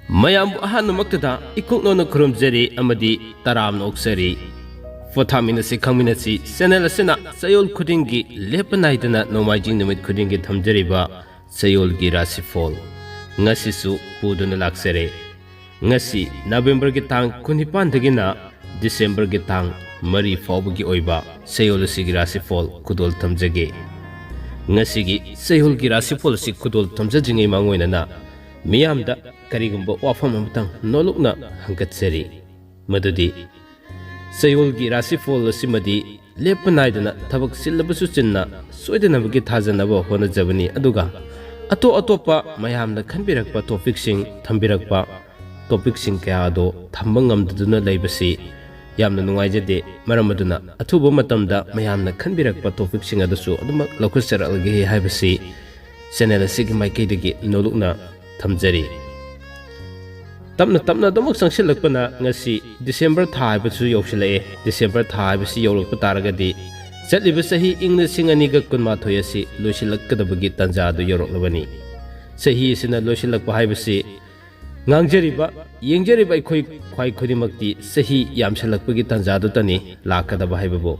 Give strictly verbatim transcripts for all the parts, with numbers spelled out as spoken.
ꯃꯌꯥꯝꯕꯨ ꯑꯍꯥꯟꯕꯃꯛꯇꯗ ꯏꯀꯨꯛꯅꯧꯅ ꯈꯨꯔꯨꯝꯖꯔꯤ ꯑꯃꯗꯤ ꯇꯔꯥꯝꯅ ꯑꯣꯛꯆꯔꯤ꯫ ꯄꯣꯊꯥꯃꯤꯟꯅꯁꯤ ꯈꯪꯃꯤꯟꯅꯁꯤ ꯆꯦꯅꯦꯜ ꯑꯁꯤꯅ ꯆꯌꯣꯜ ꯈꯨꯗꯤꯡꯒꯤ ꯂꯦꯞꯄ ꯅꯥꯏꯗꯅ ꯅꯣꯡꯃꯥꯏꯖꯤꯡ ꯅꯨꯃꯤꯠ ꯈꯨꯗꯤꯡꯒꯤ ꯊꯝꯖꯔꯤꯕ ꯆꯌꯣꯜꯒꯤ ꯔꯥꯁꯤꯐꯣꯜ ꯉꯁꯤꯁꯨ ꯄꯨꯗꯨꯅ ꯂꯥꯛꯆꯔꯦ꯫ ꯉꯁꯤ ꯅꯕꯦꯝꯕꯔꯒꯤ ꯇꯥꯡ ꯀꯨꯟꯅꯤꯄꯥꯟꯗꯒꯤꯅ ꯗꯤꯁꯦꯝꯕꯔꯒꯤ ꯇꯥꯡ ꯃꯔꯤ ꯐꯥꯎꯕꯒꯤ ꯑꯣꯏꯕ ꯆꯌꯣꯜ ꯑꯁꯤꯒꯤ ꯔꯥꯁꯤꯐꯣꯜ ꯈꯨꯗꯣꯜ ꯊꯝꯖꯒꯦ꯫ ꯉꯁꯤꯒꯤ ꯆꯌꯣꯜꯒꯤ ꯔꯥꯁꯤꯐꯣꯜ ꯑꯁꯤ ꯈꯨꯗꯣꯜ ꯊꯝꯖꯗ꯭ꯔꯤꯉꯩ ꯃꯥꯡꯑꯣꯏꯅꯅ ꯃꯤꯌꯥꯝꯗ ꯀꯔꯤꯒꯨꯝꯕ ꯋꯥꯐꯝ ꯑꯃꯇꯪ ꯅꯣꯂꯨꯛꯅ ꯍꯪꯒꯠꯆꯔꯤ꯫ ꯃꯗꯨꯗꯤ ꯆꯌꯣꯜꯒꯤ ꯔꯥꯁꯤꯐꯣꯜ ꯑꯁꯤꯃꯗꯤ ꯂꯦꯞꯄ ꯅꯥꯏꯗꯅ ꯊꯕꯛ ꯆꯤꯜꯂꯕꯁꯨ ꯆꯤꯟꯅ ꯁꯣꯏꯗꯅꯕꯒꯤ ꯊꯥꯖꯅꯕ ꯍꯣꯠꯅꯖꯕꯅꯤ꯫ ꯑꯗꯨꯒ ꯑꯇꯣꯞ ꯑꯇꯣꯞꯄ ꯃꯌꯥꯝꯅ ꯈꯟꯕꯤꯔꯛꯄ ꯇꯣꯄꯤꯛꯁꯤꯡ ꯊꯝꯕꯤꯔꯛꯄ ꯇꯣꯄꯤꯛꯁꯤꯡ ꯀꯌꯥ ꯑꯗꯣ ꯊꯝꯕ ꯉꯝꯗꯗꯨꯅ ꯂꯩꯕꯁꯤ ꯌꯥꯝꯅ ꯅꯨꯡꯉꯥꯏꯖꯗꯦ꯫ ꯃꯔꯝ ꯑꯗꯨꯅ ꯑꯊꯨꯕ ꯃꯇꯝꯗ ꯃꯌꯥꯝꯅ ꯈꯟꯕꯤꯔꯛꯄ ꯇꯣꯄꯤꯛꯁꯤꯡ ꯑꯗꯨꯁꯨ ꯑꯗꯨꯃꯛ ꯂꯧꯈꯠꯆꯔꯛꯂꯒꯦ ꯍꯥꯏꯕꯁꯤ ꯆꯦꯅꯦꯜ ꯑꯁꯤꯒꯤ ꯃꯥꯏꯀꯩꯗꯒꯤ ꯅꯣꯂꯨꯛꯅ ꯊꯝꯖꯔꯤ꯫ ꯇꯞꯅ ꯇꯞꯅ ꯑꯗꯨꯃꯛ ꯆꯪꯁꯤꯜꯂꯛꯄꯅ ꯉꯁꯤ ꯗꯤꯁꯦꯝꯕꯔ ꯊꯥ ꯍꯥꯏꯕꯁꯨ ꯌꯧꯁꯤꯜꯂꯛꯑꯦ꯫ ꯗꯤꯁꯦꯝꯕꯔ ꯊꯥ ꯍꯥꯏꯕꯁꯤ ꯌꯧꯔꯛꯄ ꯇꯥꯔꯒꯗꯤ ꯆꯠꯂꯤꯕ ꯆꯍꯤ ꯏꯪ ꯂꯤꯁꯤꯡ ꯑꯅꯤꯒ ꯀꯨꯟꯃꯥꯊꯣꯏ ꯑꯁꯤ ꯂꯣꯏꯁꯤꯜꯂꯛꯀꯗꯕꯒꯤ ꯇꯥꯟꯖꯥ ꯑꯗꯨ ꯌꯧꯔꯛꯂꯕꯅꯤ꯫ ꯆꯍꯤ ꯑꯁꯤꯅ ꯂꯣꯏꯁꯤꯜꯂꯛꯄ ꯍꯥꯏꯕꯁꯤ ꯉꯥꯡꯖꯔꯤꯕ, ꯌꯦꯡꯖꯔꯤꯕ ꯑꯩꯈꯣꯏ ꯈ꯭ꯋꯥꯏ ꯈꯨꯗꯤꯡꯃꯛꯇꯤ ꯆꯍꯤ ꯌꯥꯝꯁꯤꯜꯂꯛꯄꯒꯤ ꯇꯥꯟꯖꯥꯗꯨꯇꯅꯤ ꯂꯥꯛꯀꯗꯕ ꯍꯥꯏꯕꯕꯨ꯫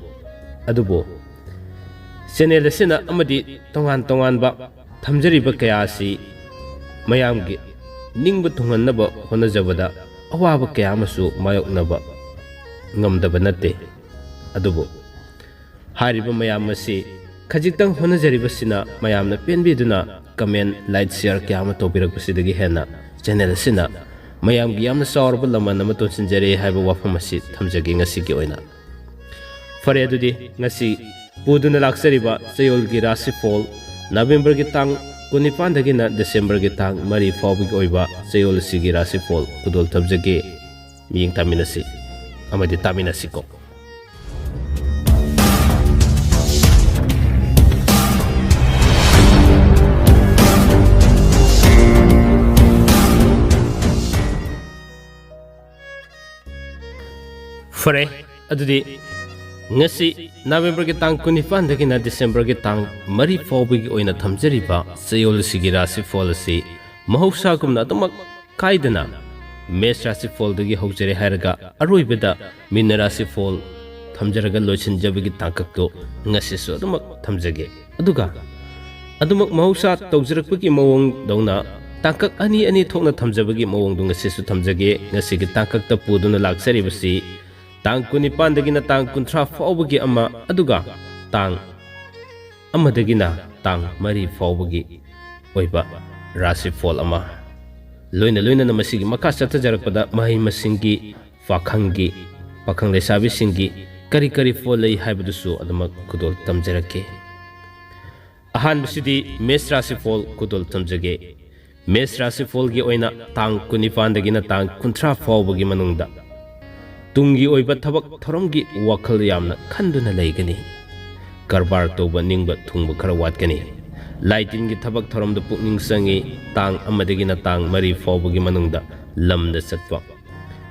ꯑꯗꯨꯕꯨ ꯆꯦꯅꯦꯜ ꯑꯁꯤꯅ ꯑꯃꯗꯤ ꯇꯣꯉꯥꯟ ꯇꯣꯉꯥꯟꯕ ꯊꯝꯖꯔꯤꯕ ꯀꯌꯥ ꯑꯁꯤ ꯃꯌꯥꯝꯒꯤ ꯅꯤꯡꯕ ꯊꯨꯡꯍꯟꯅꯕ ꯍꯣꯠꯅꯖꯕꯗ ꯑꯋꯥꯕ ꯀꯌꯥ ꯑꯃꯁꯨ ꯃꯥꯌꯣꯛꯅꯕ ꯉꯝꯗꯕ ꯅꯠꯇꯦ꯫ ꯑꯗꯨꯕꯨ ꯍꯥꯏꯔꯤꯕ ꯃꯌꯥꯝ ꯑꯁꯤ ꯈꯖꯤꯛꯇꯪ ꯍꯣꯠꯅꯖꯔꯤꯕꯁꯤꯅ ꯃꯌꯥꯝꯅ ꯄꯦꯟꯕꯤꯗꯨꯅ comment, like, share ꯀꯌꯥ ꯑꯃ ꯇꯧꯕꯤꯔꯛꯄꯁꯤꯗꯒꯤ ꯍꯦꯟꯅ ꯆꯦꯅꯦꯜ ꯑꯁꯤꯅ ꯃꯌꯥꯝꯒꯤ ꯌꯥꯝꯅ ꯆꯥꯎꯔꯕ ꯂꯃꯟ ꯑꯃ ꯇꯣꯟꯁꯤꯟꯖꯔꯦ ꯍꯥꯏꯕ ꯋꯥꯐꯝ ꯑꯁꯤ ꯊꯝꯖꯒꯦ ꯉꯁꯤꯒꯤ ꯑꯣꯏꯅ꯫ ꯐꯔꯦ, ꯑꯗꯨꯗꯤ ꯉꯁꯤ ꯄꯨꯗꯨꯅ ꯂꯥꯛꯆꯔꯤꯕ ꯆꯌꯣꯜꯒꯤ ꯔꯥꯁꯤꯐꯣꯜ, ꯅꯕꯦꯝꯕꯔꯒꯤ ꯇꯥꯡ ꯀꯨꯟꯅꯤꯄꯥꯟꯗꯒꯤꯅ ꯗꯤꯁꯦꯝꯕꯔꯒꯤ ꯇꯥꯡ ꯃꯔꯤ ꯐꯥꯎꯕꯒꯤ ꯑꯣꯏꯕ ꯆꯌꯣꯜ ꯑꯁꯤꯒꯤ ꯔꯥꯁꯤꯐꯣꯜ ꯈꯨꯗꯣꯜ ꯊꯝꯖꯒꯦ꯫ ꯃꯤꯠꯌꯦꯡ ꯇꯥꯃꯤꯟꯅꯁꯤ ꯑꯃꯗꯤ ꯇꯥꯃꯤꯟꯅꯁꯤꯀꯣ꯫ ꯐꯔꯦ, ꯑꯗꯨꯗꯤ ꯉꯁꯤ ꯅꯕꯦꯝꯕꯔꯒꯤ ꯇꯥꯡ ꯀꯨꯟꯅꯤꯄꯥꯟꯗꯒꯤꯅ ꯗꯤꯁꯦꯝꯕꯔꯒꯤ ꯇꯥꯡ ꯃꯔꯤ ꯐꯥꯎꯕꯒꯤ ꯑꯣꯏꯅ ꯊꯝꯖꯔꯤꯕ ꯆꯌꯣꯜ ꯑꯁꯤꯒꯤ ꯔꯥꯁꯤꯐꯣꯜ ꯑꯁꯤ ꯃꯍꯧꯁꯥꯒꯨꯝꯅ ꯑꯗꯨꯃꯛ ꯀꯥꯏꯗꯅ ꯃꯦꯁ ꯔꯥꯁꯤꯐꯣꯜꯗꯒꯤ ꯍꯧꯖꯔꯦ ꯍꯥꯏꯔꯒ ꯑꯔꯣꯏꯕꯗ ꯃꯤꯅ ꯔꯥꯁꯤꯐꯣꯜ ꯊꯝꯖꯔꯒ ꯂꯣꯏꯁꯤꯟꯖꯕꯒꯤ ꯇꯥꯡꯀꯛꯇꯣ ꯉꯁꯤꯁꯨ ꯑꯗꯨꯃꯛ ꯊꯝꯖꯒꯦ꯫ ꯑꯗꯨꯒ ꯑꯗꯨꯃꯛ ꯃꯍꯧꯁꯥ ꯇꯧꯖꯔꯛꯄꯒꯤ ꯃꯑꯣꯡꯗꯧꯅ ꯇꯥꯡꯀꯛ ꯑꯅꯤ ꯑꯅꯤ ꯊꯣꯛꯅ ꯊꯝꯖꯕꯒꯤ ꯃꯑꯣꯡꯗꯣ ꯉꯁꯤꯁꯨ ꯊꯝꯖꯒꯦ꯫ ꯉꯁꯤꯒꯤ ꯇꯥꯡꯀꯛꯇ ꯄꯨꯗꯨꯅ ꯂꯥꯛꯆꯔꯤꯕꯁꯤ ꯇꯥꯡ ꯀꯨꯟꯅꯤꯄꯥꯟꯗꯒꯤꯅ ꯇꯥꯡ ꯀꯨꯟꯊ꯭ꯔꯥ ꯐꯥꯎꯕꯒꯤ ꯑꯃ, ꯑꯗꯨꯒ ꯇꯥꯡ ꯑꯃꯗꯒꯤꯅ ꯇꯥꯡ ꯃꯔꯤ ꯐꯥꯎꯕꯒꯤ ꯑꯣꯏꯕ ꯔꯥꯁꯤꯐꯣꯜ ꯑꯃ, ꯂꯣꯏꯅ ꯂꯣꯏꯅꯅ ꯃꯁꯤꯒꯤ ꯃꯈꯥ ꯆꯠꯊꯖꯔꯛꯄꯗ ꯃꯍꯩ ꯃꯁꯤꯡꯒꯤ, ꯄꯥꯈꯪꯒꯤ, ꯄꯥꯈꯪ ꯂꯩꯁꯥꯕꯤꯁꯤꯡꯒꯤ ꯀꯔꯤ ꯀꯔꯤ ꯐꯣꯜ ꯂꯩ ꯍꯥꯏꯕꯗꯨꯁꯨ ꯑꯗꯨꯃꯛ ꯈꯨꯗꯣꯜ ꯇꯝꯖꯔꯛꯀꯦ꯫ ꯑꯍꯥꯟꯕꯁꯤꯗꯤ ꯃꯦꯁ ꯔꯥꯁꯤꯐꯣꯜ ꯈꯨꯗꯣꯜ ꯇꯝꯖꯒꯦ꯫ ꯃꯦꯁ ꯔꯥꯁꯤꯐꯣꯜꯒꯤ ꯑꯣꯏꯅ ꯇꯥꯡ ꯀꯨꯟꯅꯤꯄꯥꯟꯗꯒꯤꯅ ꯇꯥꯡ ꯀꯨꯟꯊ꯭ꯔꯥ ꯐꯥꯎꯕꯒꯤ ꯃꯅꯨꯡꯗ ꯇꯨꯡꯒꯤ ꯑꯣꯏꯕ ꯊꯕꯛ ꯊꯧꯔꯝꯒꯤ ꯋꯥꯈꯜ ꯌꯥꯝꯅ ꯈꯟꯗꯨꯅ ꯂꯩꯒꯅꯤ꯫ ꯀꯔꯕꯥꯔ ꯇꯧꯕ ꯅꯤꯡꯕ ꯊꯨꯡꯕ ꯈꯔ ꯋꯥꯠꯀꯅꯤ꯫ ꯂꯥꯏꯇꯤꯟꯒꯤ ꯊꯕꯛ ꯊꯧꯔꯝꯗ ꯄꯨꯛꯅꯤꯡ ꯆꯪꯉꯤ꯫ ꯇꯥꯡ ꯑꯃꯗꯒꯤꯅ ꯇꯥꯡ ꯃꯔꯤ ꯐꯥꯎꯕꯒꯤ ꯃꯅꯨꯡꯗ ꯂꯝꯗ ꯆꯠꯄ,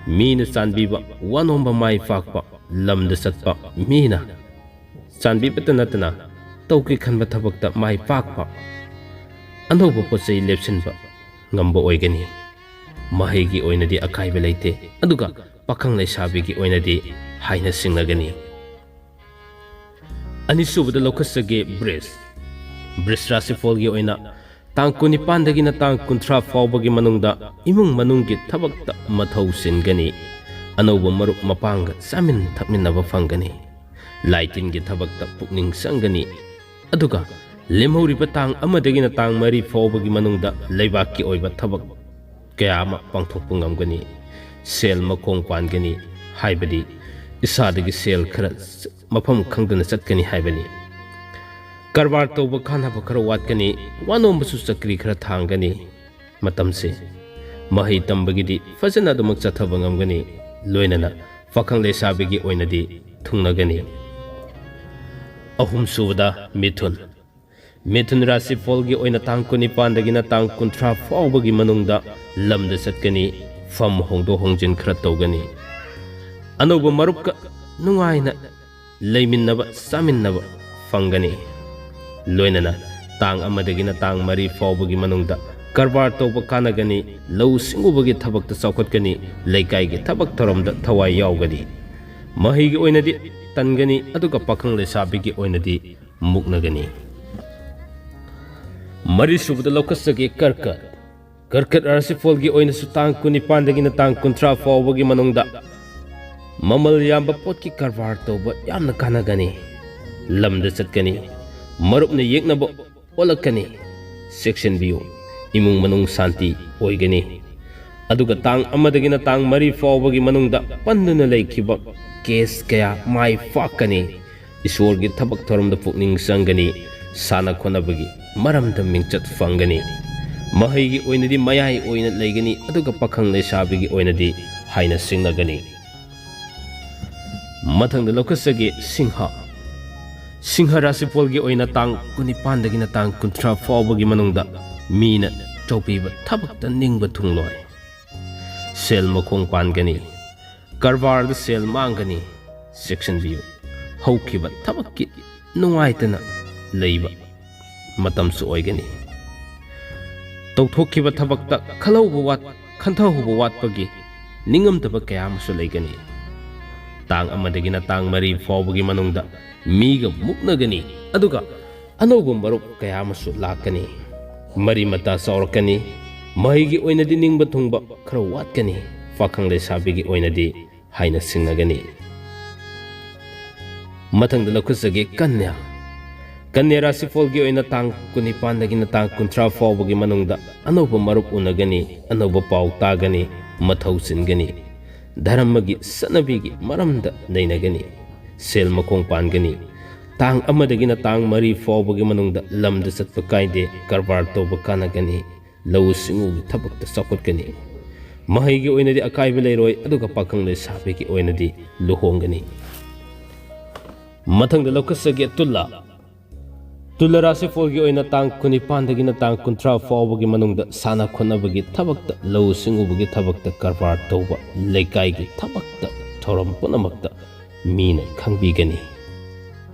ꯃꯤꯅ ꯆꯥꯟꯕꯤꯕ, ꯋꯥꯅꯣꯝꯕ ꯃꯥꯏ ꯄꯥꯛꯄ, ꯂꯝꯗ ꯆꯠꯄ, ꯃꯤꯅ ꯆꯥꯟꯕꯤꯕꯇ ꯅꯠꯇꯅ ꯇꯧꯒꯦ ꯈꯟꯕ ꯊꯕꯛꯇ ꯃꯥꯏ ꯄꯥꯛꯄ, ꯑꯅꯧꯕ ꯄꯣꯠ ꯆꯩ ꯂꯦꯞꯁꯤꯟꯕ ꯉꯝꯕ ꯑꯣꯏꯒꯅꯤ꯫ ꯃꯍꯩꯒꯤ ꯑꯣꯏꯅꯗꯤ ꯑꯀꯥꯏꯕ ꯂꯩꯇꯦ, ꯑꯗꯨꯒ ꯄꯥꯈꯪ ꯂꯩꯁꯥꯕꯤꯒꯤ ꯑꯣꯏꯅꯗꯤ ꯍꯥꯏꯅ ꯁꯤꯡꯅꯒꯅꯤ꯫ ꯑꯅꯤꯁꯨꯕꯗ ꯂꯧꯈꯠꯆꯒꯦ ꯕ꯭ꯔꯤꯖ꯫ ꯕ꯭ꯔꯤꯖ ꯔꯥꯁꯤꯐꯣꯜꯒꯤ ꯑꯣꯏꯅ ꯇꯥꯡ ꯀꯨꯟꯅꯤꯄꯥꯟꯗꯒꯤꯅ ꯇꯥꯡ ꯀꯨꯟꯊ꯭ꯔꯥ ꯐꯥꯎꯕꯒꯤ ꯃꯅꯨꯡꯗ ꯏꯃꯨꯡ ꯃꯅꯨꯡꯒꯤ ꯊꯕꯛꯇ ꯃꯊꯧ ꯆꯤꯟꯒꯅꯤ꯫ ꯑꯅꯧꯕ ꯃꯔꯨꯞ ꯃꯄꯥꯡꯒ ꯆꯥꯃꯤꯟ ꯊꯛꯃꯤꯟꯅꯕ ꯐꯪꯒꯅꯤ꯫ ꯂꯥꯏꯇꯤꯟꯒꯤ ꯊꯕꯛꯇ ꯄꯨꯛꯅꯤꯡ ꯆꯪꯒꯅꯤ꯫ ꯑꯗꯨꯒ ꯂꯦꯝꯍꯧꯔꯤꯕ ꯇꯥꯡ ꯑꯃꯗꯒꯤꯅ ꯇꯥꯡ ꯃꯔꯤ ꯐꯥꯎꯕꯒꯤ ꯃꯅꯨꯡꯗ ꯂꯩꯕꯥꯛꯀꯤ ꯑꯣꯏꯕ ꯊꯕꯛ ꯀꯌꯥ ꯑꯃ ꯄꯥꯡꯊꯣꯛꯄ ꯉꯝꯒꯅꯤ꯫ ꯁꯦꯜ ꯃꯈꯣꯡ ꯄꯥꯟꯒꯅꯤ, ꯍꯥꯏꯕꯗꯤ ꯏꯁꯥꯗꯒꯤ ꯁꯦꯜ ꯈꯔ ꯃꯐꯝ ꯈꯪꯗꯅ ꯆꯠꯀꯅꯤ ꯍꯥꯏꯕꯅꯤ꯫ ꯀꯔꯕꯥꯔ ꯇꯧꯕ ꯀꯥꯟꯅꯕ ꯈꯔ ꯋꯥꯠꯀꯅꯤ, ꯋꯥꯅꯣꯝꯕꯁꯨ ꯆꯀ꯭ꯔꯤ ꯈꯔ ꯊꯥꯡꯒꯅꯤ꯫ ꯃꯇꯝꯁꯦ ꯃꯍꯩ ꯇꯝꯕꯒꯤꯗꯤ ꯐꯖꯅ ꯑꯗꯨꯃꯛ ꯆꯠꯊꯕ ꯉꯝꯒꯅꯤ, ꯂꯣꯏꯅꯅ ꯄꯥꯈꯪ ꯂꯩꯁꯥꯕꯤꯒꯤ ꯑꯣꯏꯅꯗꯤ ꯊꯨꯡꯅꯒꯅꯤ꯫ ꯑꯍꯨꯝꯁꯨꯕꯗ ꯃꯤꯊꯨꯟ꯫ ꯃꯤꯊꯨꯟ ꯔꯥꯁꯤꯐꯣꯜꯒꯤ ꯑꯣꯏꯅ ꯇꯥꯡ ꯀꯨꯟꯅꯤꯄꯥꯟꯗꯒꯤꯅ ꯇꯥꯡ ꯀꯨꯟꯊ꯭ꯔꯥ ꯐꯥꯎꯕꯒꯤ ꯃꯅꯨꯡꯗ ꯂꯝꯗ ꯆꯠꯀꯅꯤ, ꯐꯝ ꯍꯣꯡꯗꯣꯛ ꯍꯣꯡꯖꯤꯟ ꯈꯔ ꯇꯧꯒꯅꯤ꯫ ꯑꯅꯧꯕ ꯃꯔꯨꯞꯀ ꯅꯨꯡꯉꯥꯏꯅ ꯂꯩꯃꯤꯟꯅꯕ ꯆꯥꯃꯤꯟꯅꯕ ꯐꯪꯒꯅꯤ꯫ ꯂꯣꯏꯅꯅ ꯇꯥꯡ ꯑꯃꯗꯒꯤꯅ ꯇꯥꯡ ꯃꯔꯤ ꯐꯥꯎꯕꯒꯤ ꯃꯅꯨꯡꯗ ꯀꯔꯕꯥꯔ ꯇꯧꯕ ꯀꯥꯟꯅꯒꯅꯤ, ꯂꯧꯎ ꯁꯤꯡꯎꯕꯒꯤ ꯊꯕꯛꯇ ꯆꯥꯎꯈꯠꯀꯅꯤ, ꯂꯩꯀꯥꯏꯒꯤ ꯊꯕꯛ ꯊꯧꯔꯝꯗ ꯊꯋꯥꯏ ꯌꯥꯎꯒꯅꯤ꯫ ꯃꯍꯩꯒꯤ ꯑꯣꯏꯅꯗꯤ ꯇꯟꯒꯅꯤ, ꯑꯗꯨꯒ ꯄꯥꯈꯪ ꯂꯩꯁꯥꯕꯤꯒꯤ ꯑꯣꯏꯅꯗꯤ ꯃꯨꯛꯅꯒꯅꯤ꯫ ꯃꯔꯤꯁꯨꯕꯗ ꯂꯧꯈꯠꯆꯒꯦ ꯀꯔꯀꯠ꯫ ꯀꯔꯀꯠ ꯔꯥꯁꯤꯐꯣꯜꯒꯤ ꯑꯣꯏꯅꯁꯨ ꯇꯥꯡ ꯀꯨꯟꯅꯤꯄꯥꯟꯗꯒꯤꯅ ꯇꯥꯡ ꯀꯨꯟꯊ꯭ꯔꯥ ꯐꯥꯎꯕꯒꯤ ꯃꯅꯨꯡꯗ ꯃꯃꯜ ꯌꯥꯝꯕ ꯄꯣꯠꯀꯤ ꯀꯔꯕꯥꯔ ꯇꯧꯕ ꯌꯥꯝꯅ ꯀꯥꯟꯅꯒꯅꯤ꯫ ꯂꯝꯗ ꯆꯠꯀꯅꯤ, ꯃꯔꯨꯞꯅ ꯌꯦꯛꯅꯕ ꯑꯣꯜꯂꯛꯀꯅꯤ꯫ ꯆꯦꯛꯁꯤꯟꯕꯤꯌꯨ, ꯏꯃꯨꯡ ꯃꯅꯨꯡ ꯁꯥꯟꯇꯤ ꯑꯣꯏꯒꯅꯤ꯫ ꯑꯗꯨꯒ ꯇꯥꯡ ꯑꯃꯗꯒꯤꯅ ꯇꯥꯡ ꯃꯔꯤ ꯐꯥꯎꯕꯒꯤ ꯃꯅꯨꯡꯗ ꯄꯟꯗꯨꯅ ꯂꯩꯈꯤꯕ ꯀꯦꯁ ꯀꯌꯥ ꯃꯥꯏ ꯄꯥꯛꯀꯅꯤ꯫ ꯏꯁꯣꯔꯒꯤ ꯊꯕꯛ ꯊꯧꯔꯝꯗ ꯄꯨꯛꯅꯤꯡ ꯆꯪꯒꯅꯤ꯫ ꯁꯥꯟꯅ ꯈꯣꯠꯅꯕꯒꯤ ꯃꯔꯝꯗ ꯃꯤꯡꯆꯠ ꯐꯪꯒꯅꯤ꯫ ꯃꯍꯩꯒꯤ ꯑꯣꯏꯅꯗꯤ ꯃꯌꯥꯏ ꯑꯣꯏꯅ ꯂꯩꯒꯅꯤ, ꯑꯗꯨꯒ ꯄꯥꯈꯪ ꯂꯩꯁꯥꯕꯤꯒꯤ ꯑꯣꯏꯅꯗꯤ ꯍꯥꯏꯅ ꯁꯤꯡꯅꯒꯅꯤ꯫ ꯃꯊꯪꯗ ꯂꯧꯈꯠꯆꯒꯦ ꯁꯤꯡꯍ꯫ ꯁꯤꯡꯍ ꯔꯥꯁꯤꯐꯣꯜꯒꯤ ꯑꯣꯏꯅ ꯇꯥꯡ ꯀꯨꯟꯅꯤꯄꯥꯟꯗꯒꯤꯅ ꯇꯥꯡ ꯀꯨꯟꯊ꯭ꯔꯥ ꯐꯥꯎꯕꯒꯤ ꯃꯅꯨꯡꯗ ꯃꯤꯅ ꯇꯧꯕꯤꯕ ꯊꯕꯛꯇ ꯅꯤꯡꯕ ꯊꯨꯡꯂꯣꯏ꯫ ꯁꯦꯜ ꯃꯈꯣꯡ ꯄꯥꯟꯒꯅꯤ, ꯀꯔꯕꯥꯔꯗ ꯁꯦꯜ ꯃꯥꯡꯒꯅꯤ꯫ ꯆꯦꯛꯁꯤꯟꯕꯤꯌꯨ, ꯍꯧꯈꯤꯕ ꯊꯕꯛꯀꯤ ꯅꯨꯡꯉꯥꯏꯇꯅ ꯂꯩꯕ ꯃꯇꯝꯁꯨ ꯑꯣꯏꯒꯅꯤ꯫ ꯇꯧꯊꯣꯛꯈꯤꯕ ꯊꯕꯛꯇ ꯈꯜꯍꯧꯕ ꯋꯥꯠ-, ꯈꯟꯊꯍꯧꯕ ꯋꯥꯠꯄꯒꯤ ꯅꯤꯡꯉꯝꯗꯕ ꯀꯌꯥ ꯑꯃꯁꯨ ꯂꯩꯒꯅꯤ꯫ ꯇꯥꯡ ꯑꯃꯗꯒꯤꯅ ꯇꯥꯡ ꯃꯔꯤ ꯐꯥꯎꯕꯒꯤ ꯃꯅꯨꯡꯗ ꯃꯤꯒ ꯃꯨꯛꯅꯒꯅꯤ, ꯑꯗꯨꯒ ꯑꯅꯧꯕ ꯃꯔꯨꯞ ꯀꯌꯥ ꯑꯃꯁꯨ ꯂꯥꯛꯀꯅꯤ꯫ ꯃꯔꯤ ꯃꯇꯥ ꯆꯥꯎꯔꯛꯀꯅꯤ꯫ ꯃꯍꯩꯒꯤ ꯑꯣꯏꯅꯗꯤ ꯅꯤꯡꯕ ꯊꯨꯡꯕ ꯈꯔ ꯋꯥꯠꯀꯅꯤ꯫ ꯄꯥꯈꯪ ꯂꯩꯁꯥꯕꯤꯒꯤ ꯑꯣꯏꯅꯗꯤ ꯍꯥꯏꯅ ꯁꯤꯡꯅꯒꯅꯤ꯫ ꯃꯊꯪꯗ ꯂꯧꯈꯠꯆꯒꯦ ꯀꯟꯌꯥ꯫ ꯀꯟꯌꯥ ꯔꯥꯁꯤꯐꯣꯜꯒꯤ ꯑꯣꯏꯅ ꯇꯥꯡ ꯀꯨꯟꯅꯤꯄꯥꯟꯗꯒꯤꯅ ꯇꯥꯡ ꯀꯨꯟꯊ꯭ꯔꯥ ꯐꯥꯎꯕꯒꯤ ꯃꯅꯨꯡꯗ ꯑꯅꯧꯕ ꯃꯔꯨꯞ ꯎꯅꯒꯅꯤ, ꯑꯅꯧꯕ ꯄꯥꯎ ꯇꯥꯒꯅꯤ, ꯃꯊꯧ ꯆꯤꯟꯒꯅꯤ, ꯙꯔꯃꯒꯤ ꯆꯠꯅꯕꯤꯒꯤ ꯃꯔꯝꯗ ꯅꯩꯅꯒꯅꯤ, ꯁꯦꯜ ꯃꯈꯣꯡ ꯄꯥꯟꯒꯅꯤ꯫ ꯇꯥꯡ ꯑꯃꯗꯒꯤꯅ ꯇꯥꯡ ꯃꯔꯤ ꯐꯥꯎꯕꯒꯤ ꯃꯅꯨꯡꯗ ꯂꯝꯗ ꯆꯠꯄ ꯀꯥꯏꯗꯦ, ꯀꯔꯕꯥꯔ ꯇꯧꯕ ꯀꯥꯟꯅꯒꯅꯤ, ꯂꯧꯎ ꯁꯤꯡꯎꯒꯤ ꯊꯕꯛꯇ ꯆꯥꯎꯈꯠꯀꯅꯤ꯫ ꯃꯍꯩꯒꯤ ꯑꯣꯏꯅꯗꯤ ꯑꯀꯥꯏꯕ ꯂꯩꯔꯣꯏ, ꯑꯗꯨꯒ ꯄꯥꯈꯪ ꯂꯩꯁꯥꯕꯤꯒꯤ ꯑꯣꯏꯅꯗꯤ ꯂꯨꯍꯣꯡꯒꯅꯤ꯫ ꯃꯊꯪꯗ ꯂꯧꯈꯠꯆꯒꯦ ꯇꯨꯂꯥ꯫ ꯇꯨꯂꯥ ꯔꯥꯁꯤꯐꯣꯜꯒꯤ ꯑꯣꯏꯅ ꯇꯥꯡ ꯀꯨꯟꯅꯤꯄꯥꯟꯗꯒꯤꯅ ꯇꯥꯡ ꯀꯨꯟꯊ꯭ꯔꯥ ꯐꯥꯎꯕꯒꯤ ꯃꯅꯨꯡꯗ ꯁꯥꯟꯅ ꯈꯣꯠꯅꯕꯒꯤ ꯊꯕꯛꯇ, ꯂꯧꯎ ꯁꯤꯡꯎꯕꯒꯤ ꯊꯕꯛꯇ, ꯀꯔꯕꯥꯔ ꯇꯧꯕ, ꯂꯩꯀꯥꯏꯒꯤ ꯊꯕꯛꯇ, ꯊꯧꯔꯝ ꯄꯨꯝꯅꯃꯛꯇ ꯃꯤꯅ ꯈꯪꯕꯤꯒꯅꯤ꯫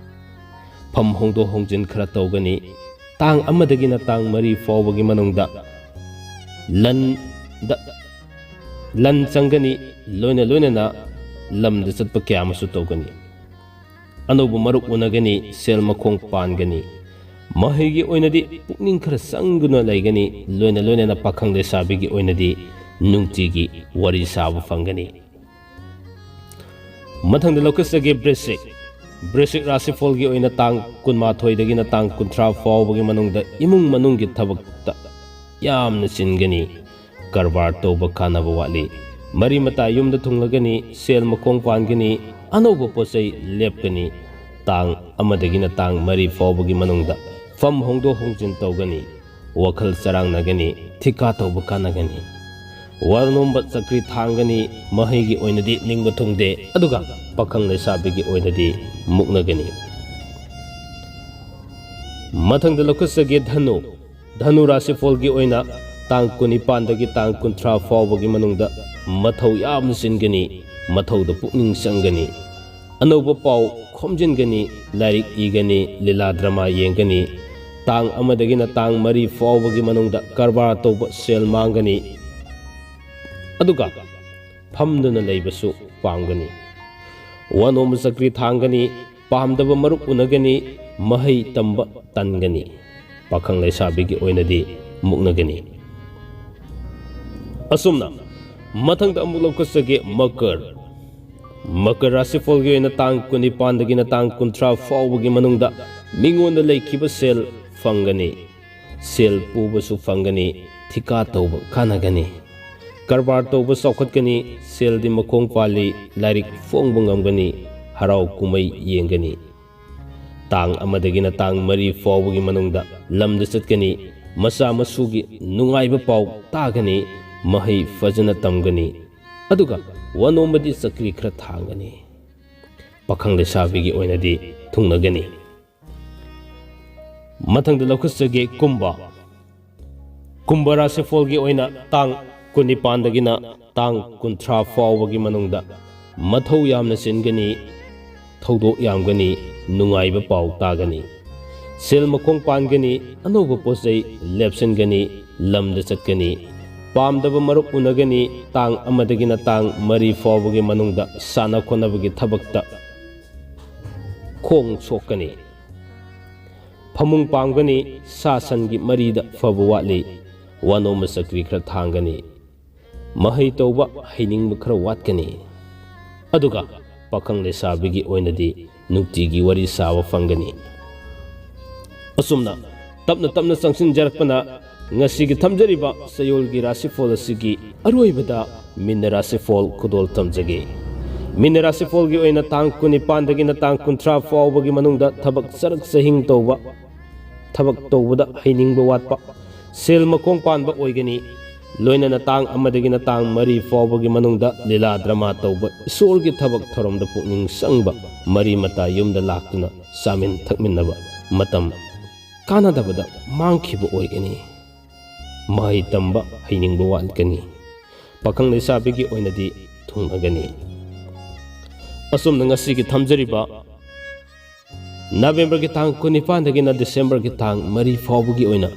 ꯐꯝ ꯍꯣꯡꯗꯣꯛ ꯍꯣꯡꯖꯤꯟ ꯈꯔ ꯇꯧꯒꯅꯤ꯫ ꯇꯥꯡ ꯑꯃꯗꯒꯤꯅ ꯇꯥꯡ ꯃꯔꯤ ꯐꯥꯎꯕꯒꯤ ꯃꯅꯨꯡꯗ ꯂꯟꯗ, ꯂꯟ ꯆꯪꯒꯅꯤ, ꯂꯣꯏꯅ ꯂꯣꯏꯅꯅ ꯂꯝꯗ ꯆꯠꯄ ꯀꯌꯥ ꯑꯃꯁꯨ ꯇꯧꯒꯅꯤ꯫ ꯑꯅꯧꯕ ꯃꯔꯨꯞ ꯎꯅꯒꯅꯤ, ꯁꯦꯜ ꯃꯈꯣꯡ ꯄꯥꯟꯒꯅꯤ꯫ ꯃꯍꯩꯒꯤ ꯑꯣꯏꯅꯗꯤ ꯄꯨꯛꯅꯤꯡ ꯈꯔ ꯆꯪꯗꯨꯅ ꯂꯩꯒꯅꯤ, ꯂꯣꯏꯅ ꯂꯣꯏꯅꯅ ꯄꯥꯈꯪ ꯂꯩꯁꯥꯕꯤꯒꯤ ꯑꯣꯏꯅꯗꯤ ꯅꯨꯡꯇꯤꯒꯤ ꯋꯥꯔꯤ ꯁꯥꯕ ꯐꯪꯒꯅꯤ꯫ ꯃꯊꯪꯗ ꯂꯧꯈꯠꯆꯒꯦ ꯕ꯭ꯔꯤꯁꯤꯛ꯫ ꯕ꯭ꯔꯤꯁꯤꯛ ꯔꯥꯁꯤꯐꯣꯜꯒꯤ ꯑꯣꯏꯅ ꯇꯥꯡ ꯀꯨꯟꯃꯥꯊꯣꯏꯗꯒꯤꯅ ꯇꯥꯡ ꯀꯨꯟꯊ꯭ꯔꯥ ꯐꯥꯎꯕꯒꯤ ꯃꯅꯨꯡꯗ ꯏꯃꯨꯡ ꯃꯅꯨꯡꯒꯤ ꯊꯕꯛꯇ ꯌꯥꯝꯅ ꯆꯤꯟꯒꯅꯤ꯫ ꯀꯔꯕꯥꯔ ꯇꯧꯕ ꯀꯥꯟꯅꯕ ꯋꯥꯠꯂꯤ꯫ ꯃꯔꯤ ꯃꯇꯥ ꯌꯨꯝꯗ ꯊꯨꯡꯂꯒꯅꯤ, ꯁꯦꯜ ꯃꯈꯣꯡ ꯄꯥꯟꯒꯅꯤ, ꯑꯅꯧꯕ ꯄꯣꯠ ꯆꯩ ꯂꯦꯞꯀꯅꯤ꯫ ꯇꯥꯡ ꯑꯃꯗꯒꯤꯅ ꯇꯥꯡ ꯃꯔꯤ ꯐꯥꯎꯕꯒꯤ ꯃꯅꯨꯡꯗ ꯐꯝ ꯍꯣꯡꯗꯣꯛ ꯍꯣꯡꯖꯤꯟ ꯇꯧꯒꯅꯤ꯫ ꯋꯥꯈꯜ ꯆꯔꯥꯡꯅꯒꯅꯤ, ꯊꯤꯀꯥ ꯇꯧꯕ ꯀꯥꯟꯅꯒꯅꯤ꯫ ꯋꯥ ꯅꯣꯝꯕ ꯆꯀ꯭ꯔꯤ ꯊꯥꯡꯒꯅꯤ, ꯃꯍꯩꯒꯤ ꯑꯣꯏꯅꯗꯤ ꯅꯤꯡꯕ ꯊꯨꯡꯗꯦ, ꯑꯗꯨꯒ ꯄꯥꯈꯪ ꯂꯩꯁꯥꯕꯤꯒꯤ ꯑꯣꯏꯅꯗꯤ ꯃꯨꯛꯅꯒꯅꯤ꯫ ꯃꯊꯪꯗ ꯂꯧꯈꯠꯆꯒꯦ ꯙꯅꯨ꯫ ꯙꯅꯨ ꯔꯥꯁꯤꯐꯣꯜꯒꯤ ꯑꯣꯏꯅ ꯇꯥꯡ ꯀꯨꯟꯅꯤꯄꯥꯟꯗꯒꯤ ꯇꯥꯡ ꯀꯨꯟꯊ꯭ꯔꯥ ꯐꯥꯎꯕꯒꯤ ꯃꯅꯨꯡꯗ ꯃꯊꯧ ꯌꯥꯝꯅ ꯆꯤꯟꯒꯅꯤ, ꯃꯊꯧꯗ ꯄꯨꯛꯅꯤꯡ ꯆꯪꯒꯅꯤ꯫ ꯑꯅꯧꯕ ꯄꯥꯎ ꯈꯣꯝꯖꯤꯟꯒꯅꯤ, ꯂꯥꯏꯔꯤꯛ ꯏꯒꯅꯤ, ꯂꯤꯂꯥ ꯗ꯭ꯔꯃꯥ ꯌꯦꯡꯒꯅꯤ꯫ ꯇꯥꯡ ꯑꯃꯗꯒꯤꯅ ꯇꯥꯡ ꯃꯔꯤ ꯐꯥꯎꯕꯒꯤ ꯃꯅꯨꯡꯗ ꯀꯔꯕꯥꯔ ꯇꯧꯕ ꯁꯦꯜ ꯃꯥꯡꯒꯅꯤ, ꯑꯗꯨꯒ ꯐꯝꯗꯨꯅ ꯂꯩꯕꯁꯨ ꯄꯥꯝꯒꯅꯤ꯫ ꯋꯥ ꯅꯣꯝꯕ ꯆꯀ꯭ꯔꯤ ꯊꯥꯡꯒꯅꯤ, ꯄꯥꯝꯗꯕ ꯃꯔꯨꯞ ꯎꯅꯒꯅꯤ, ꯃꯍꯩ ꯇꯝꯕ ꯇꯟꯒꯅꯤ꯫ ꯄꯥꯈꯪ ꯂꯩꯁꯥꯕꯤꯒꯤ ꯑꯣꯏꯅꯗꯤ ꯃꯨꯛꯅꯒꯅꯤ꯫ ꯑꯁꯨꯝꯅ ꯃꯊꯪꯗ ꯑꯃꯨꯛ ꯂꯧꯈꯠꯆꯒꯦ ꯃꯀꯔ꯫ ꯃꯀꯔ ꯔꯥꯁꯤꯐꯣꯜꯒꯤ ꯑꯣꯏꯅ ꯇꯥꯡ ꯀꯨꯟꯅꯤꯄꯥꯟꯗꯒꯤꯅ ꯇꯥꯡ ꯀꯨꯟꯊ꯭ꯔꯥ ꯐꯥꯎꯕꯒꯤ ꯃꯅꯨꯡꯗ ꯃꯤꯉꯣꯟꯗ ꯂꯩꯈꯤꯕ ꯁꯦꯜ ꯐꯪꯒꯅꯤ꯫ ꯁꯦꯜ ꯄꯨꯕꯁꯨ ꯐꯪꯒꯅꯤ, ꯊꯤꯀꯥ ꯇꯧꯕ ꯀꯥꯟꯅꯒꯅꯤ꯫ ꯀꯔꯕꯥꯔ ꯇꯧꯕ ꯆꯥꯎꯈꯠꯀꯅꯤ, ꯁꯦꯜꯗꯤ ꯃꯈꯣꯡ ꯄꯥꯜꯂꯤ, ꯂꯥꯏꯔꯤꯛ ꯐꯣꯡꯕ ꯉꯝꯒꯅꯤ, ꯍꯔꯥꯎ ꯀꯨꯝꯍꯩ ꯌꯦꯡꯒꯅꯤ꯫ ꯇꯥꯡ ꯑꯃꯗꯒꯤꯅ ꯇꯥꯡ ꯃꯔꯤ ꯐꯥꯎꯕꯒꯤ ꯃꯅꯨꯡꯗ ꯂꯝꯗ ꯆꯠꯀꯅꯤ, ꯃꯆꯥ ꯃꯁꯨꯒꯤ ꯅꯨꯡꯉꯥꯏꯕ ꯄꯥꯎ ꯇꯥꯒꯅꯤ, ꯃꯍꯩ ꯐꯖꯅ ꯇꯝꯒꯅꯤ, ꯑꯗꯨꯒ ꯋꯥꯅꯣꯝꯕꯗꯤ ꯆꯀ꯭ꯔꯤ ꯈꯔ ꯊꯥꯡꯒꯅꯤ꯫ ꯄꯥꯈꯪ ꯂꯩꯁꯥꯕꯤꯒꯤ ꯑꯣꯏꯅꯗꯤ ꯊꯨꯡꯅꯒꯅꯤ꯫ ꯃꯊꯪꯗ ꯂꯧꯈꯠꯆꯒꯦ ꯀꯨꯝꯕ꯫ ꯀꯨꯝꯕ ꯔꯥꯁꯤꯐꯣꯜꯒꯤ ꯑꯣꯏꯅ ꯇꯥꯡ ꯀꯨꯟꯅꯤꯄꯥꯟꯗꯒꯤꯅ ꯇꯥꯡ ꯀꯨꯟꯊ꯭ꯔꯥ ꯐꯥꯎꯕꯒꯤ ꯃꯅꯨꯡꯗ ꯃꯊꯧ ꯌꯥꯝꯅ ꯆꯤꯟꯒꯅꯤ, ꯊꯧꯗꯣꯛ ꯌꯥꯝꯒꯅꯤ, ꯅꯨꯡꯉꯥꯏꯕ ꯄꯥꯎ ꯇꯥꯒꯅꯤ꯫ ꯁꯦꯜ ꯃꯈꯣꯡ ꯄꯥꯟꯒꯅꯤ, ꯑꯅꯧꯕ ꯄꯣꯠ ꯆꯩ ꯂꯦꯞꯁꯤꯟꯒꯅꯤ, ꯂꯝꯗ ꯆꯠꯀꯅꯤ, ꯄꯥꯝꯗꯕ ꯃꯔꯨꯞ ꯎꯅꯒꯅꯤ꯫ ꯇꯥꯡ ꯑꯃꯗꯒꯤꯅ ꯇꯥꯡ ꯃꯔꯤ ꯐꯥꯎꯕꯒꯤ ꯃꯅꯨꯡꯗ ꯁꯥꯟꯅ ꯈꯣꯠꯅꯕꯒꯤ ꯊꯕꯛꯇ ꯈꯣꯡ ꯁꯣꯛꯀꯅꯤ꯫ ꯐꯃꯨꯡ ꯄꯥꯝꯒꯅꯤ꯫ ꯁꯥ ꯁꯟꯒꯤ ꯃꯔꯤꯗ ꯐꯕ ꯋꯥꯠꯂꯤ꯫ ꯋꯥꯅꯣꯝꯕ ꯆꯀ꯭ꯔꯤ ꯈꯔ ꯊꯥꯡꯒꯅꯤ꯫ ꯃꯍꯩ ꯇꯧꯕ ꯍꯩꯅꯤꯡꯕ ꯈꯔ ꯋꯥꯠꯀꯅꯤ꯫ ꯑꯗꯨꯒ ꯄꯥꯈꯪ ꯂꯩꯁꯥꯕꯤꯒꯤ ꯑꯣꯏꯅꯗꯤ ꯅꯨꯡꯇꯤꯒꯤ ꯋꯥꯔꯤ ꯁꯥꯕ ꯐꯪꯒꯅꯤ꯫ ꯑꯁꯨꯝꯅ ꯇꯞꯅ ꯇꯞꯅ ꯆꯪꯁꯤꯟꯖꯔꯛꯄꯅ ꯉꯁꯤꯒꯤ ꯊꯝꯖꯔꯤꯕ ꯆꯌꯣꯜꯒꯤ ꯔꯥꯁꯤꯐꯣꯜ ꯑꯁꯤꯒꯤ ꯑꯔꯣꯏꯕꯗ ꯃꯤꯟꯅ ꯔꯥꯁꯤꯐꯣꯜ ꯈꯨꯗꯣꯜ ꯇꯝꯖꯒꯦ꯫ ꯃꯤꯟꯅ ꯔꯥꯁꯤꯐꯣꯜꯒꯤ ꯑꯣꯏꯅ ꯇꯥꯡ ꯀꯨꯟꯅꯤꯄꯥꯟꯗꯒꯤꯅ ꯇꯥꯡ ꯀꯨꯟꯊ꯭ꯔꯥ ꯐꯥꯎꯕꯒꯤ ꯃꯅꯨꯡꯗ ꯊꯕꯛ ꯆꯔꯛ ꯆꯍꯤꯡ ꯇꯧꯕ, ꯊꯕꯛ ꯇꯧꯕꯗ ꯍꯩꯅꯤꯡꯕ ꯋꯥꯠꯄ, ꯁꯦꯜ ꯃꯈꯣꯡ ꯄꯥꯟꯕ ꯑꯣꯏꯒꯅꯤ꯫ ꯂꯣꯏꯅꯅ ꯇꯥꯡ ꯑꯃꯗꯒꯤꯅ ꯇꯥꯡ ꯃꯔꯤ ꯐꯥꯎꯕꯒꯤ ꯃꯅꯨꯡꯗ ꯂꯤꯂꯥ ꯗ꯭ꯔꯃꯥ ꯇꯧꯕ, ꯏꯁꯣꯔꯒꯤ ꯊꯕꯛ ꯊꯧꯔꯝꯗ ꯄꯨꯛꯅꯤꯡ ꯆꯪꯕ, ꯃꯔꯤ ꯃꯇꯥ ꯌꯨꯝꯗ ꯂꯥꯛꯇꯨꯅ ꯆꯥꯃꯤꯟ ꯊꯛꯃꯤꯟꯅꯕ, ꯃꯇꯝ ꯀꯥꯟꯅꯗꯕꯗ ꯃꯥꯡꯈꯤꯕ ꯑꯣꯏꯒꯅꯤ꯫ ꯃꯍꯩ ꯇꯝꯕ ꯍꯩꯅꯤꯡꯕ ꯋꯥꯠꯀꯅꯤ꯫ ꯄꯥꯈꯪ ꯂꯩꯁꯥꯕꯤꯒꯤ ꯑꯣꯏꯅꯗꯤ ꯊꯨꯡꯅꯒꯅꯤ꯫ ꯑꯁꯨꯝꯅ ꯉꯁꯤꯒꯤ ꯊꯝꯖꯔꯤꯕ ꯅꯕꯦꯝꯕꯔꯒꯤ ꯇꯥꯡ ꯀꯨꯟꯅꯤꯄꯥꯟꯗꯒꯤꯅ ꯗꯤꯁꯦꯝꯕꯔꯒꯤ ꯇꯥꯡ ꯃꯔꯤ ꯐꯥꯎꯕꯒꯤ ꯑꯣꯏꯅ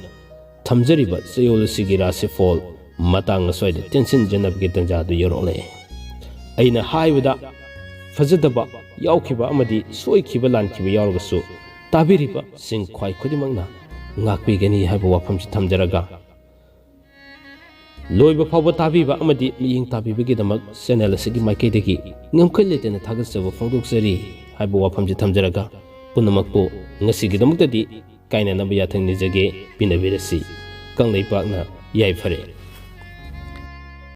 ꯊꯝꯖꯔꯤꯕ ꯆꯌꯣꯜ ꯑꯁꯤꯒꯤ ꯔꯥꯁꯤꯐꯣꯜ ꯃꯇꯥꯡ ꯑꯁ꯭ꯋꯥꯏꯗ ꯇꯦꯟꯁꯤꯟꯖꯅꯕꯒꯤ ꯇꯥꯟꯖꯥꯗꯨ ꯌꯧꯔꯛꯂꯦ꯫ ꯑꯩꯅ ꯍꯥꯏꯕꯗ ꯐꯖꯗꯕ ꯌꯥꯎꯈꯤꯕ ꯑꯃꯗꯤ ꯁꯣꯏꯈꯤꯕ ꯂꯥꯟꯈꯤꯕ ꯌꯥꯎꯔꯒꯁꯨ ꯇꯥꯕꯤꯔꯤꯕꯁꯤꯡ ꯈ꯭ꯋꯥꯏ ꯈꯨꯗꯤꯡꯃꯛꯅ ꯉꯥꯛꯄꯤꯒꯅꯤ ꯍꯥꯏꯕ ꯋꯥꯐꯝꯁꯤ ꯊꯝꯖꯔꯒ, ꯂꯣꯏꯕ ꯐꯥꯎꯕ ꯇꯥꯕꯤꯕ ꯑꯃꯗꯤ ꯃꯤꯠꯌꯦꯡ ꯇꯥꯕꯤꯕꯒꯤꯗꯃꯛ ꯆꯦꯅꯦꯜ ꯑꯁꯤꯒꯤ ꯃꯥꯏꯀꯩꯗꯒꯤ ꯉꯝꯈꯩ ꯂꯩꯇꯅ ꯊꯥꯒꯠꯆꯕ ꯐꯣꯡꯗꯣꯛꯆꯔꯤ ꯍꯥꯏꯕ ꯋꯥꯐꯝꯁꯤ ꯊꯝꯖꯔꯒ, ꯄꯨꯝꯅꯃꯛꯄꯨ ꯉꯁꯤꯒꯤꯗꯃꯛꯇꯗꯤ ꯀꯥꯏꯅꯅꯕ ꯌꯥꯊꯪ ꯅꯤꯖꯒꯦ꯫ ꯄꯤꯅꯕꯤꯔꯁꯤ꯫ ꯀꯪꯂꯩꯄꯥꯛꯅ ꯌꯥꯏꯐꯔꯦ꯫